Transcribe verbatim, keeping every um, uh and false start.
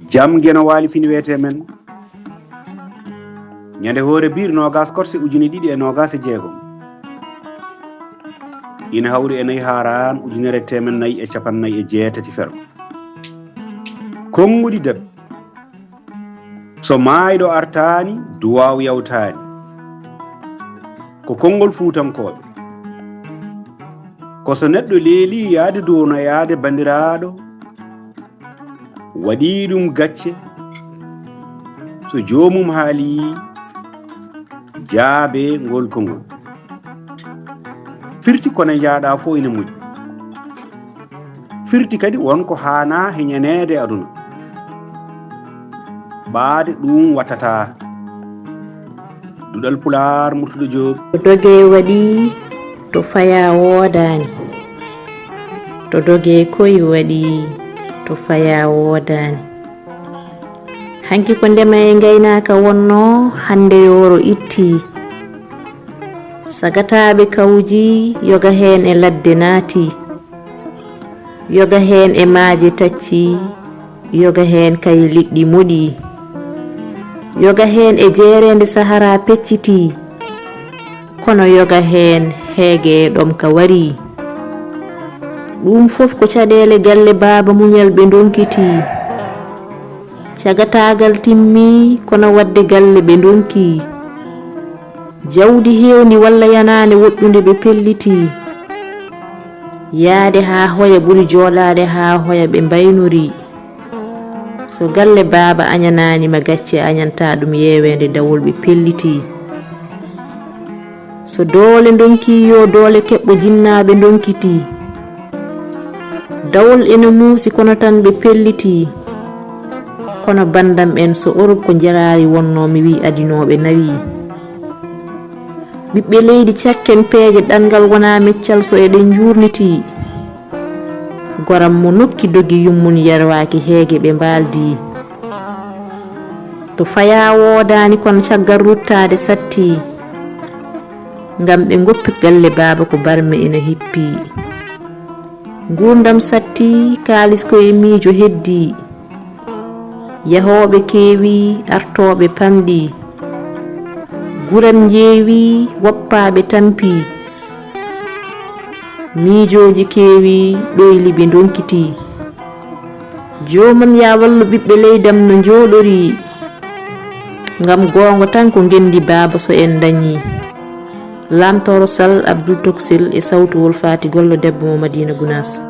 Jam Geno Waali fini wiyetee men. Ñande hoore biir noogas korse ujine ɗiɗi e noogas e jeegom. Ina hawri e nayi haaraan ujunere teemen nayi e capanɗe nayi e jeetati fero. Konnguɗi daɓɓi. So maayɗo artaani, duwaaw yawtaani. Ko konngol Fuutankooɓe. Ko so neɗɗo leelii yahde duwnoyaade banndiraaɗo, waɗii ɗum gacce, so joomum haalii, jaabee ngol konngol. Firti ko ne njaaɗaa fof ina moƴƴi. Firti kadi won ko haanaa heñaneede aduna. Ɓaade ɗum wattataa. Duɗal Pulaar, Murtuɗo Joob. To dogee waɗi, to fayaa woodaani. To dogee koy waɗi, to fayaa woodaani. Hanki ko ndema e ngaynaaka wonnoo, hannde yooro ittii. Sagataaɓe kawji, yoga heen e ladde naatii. Yoga heen e maaje taccii, yoga heen kay liɗɗi moɗii. Yoga heen e jeereende Sahara peccitii, kono yoga heen heege e ɗomka warii. Ɗum fof ko caɗeele galle baaba muñal ɓe ndonkitii. Cagataagal timmii, kono waɗde galle ɓe ndonkii. Jawdi heewndi walla yanaande woɗɗunde ɓe pellitii. Yahde haa hoya ɓuri jooɗaade haa hoya ɓe mbaynorii. So galle baaba añanaani ma gacce añanta ɗum yeeweende dawol ɓe pellitii. So doole ndonkii yo doole keɓɓo jinnaaɓe ndonkitii. Dawol ene muusi kono tan ɓe pellitii. Kono banndam en so Orop ko njeraari wonnoo mi wiy adinooɓe nawii. Ɓiɓɓe leydi cakken peeje ɗanngal wonaa meccal so eɗen njuurnitii. Goram mo nokki dogi yummun yerwaaki heege ɓe mbaaldii. To fayaa woodaani kono caggal ruttaade sattii. Ngam ɓe ngoppi galle baaba ko barme ina hippii. Nguurndam sattii kaalis ko e miijo heddii. Yahooɓe keewii, artooɓe pamɗii. Guram njeewii, woppaaɓe tampii. Miijooji keewii, ɗoyli ɓe ndonkitii. Joomam yaa wallu ɓiɓɓe leydam no njooɗorii. Ngam goonga tan ko ngenndi baaba so en ndañii. Laamtooro Sal, Abdul Toksil e sawtuwol Faati Gollo debbo mo Madiina Gunaas.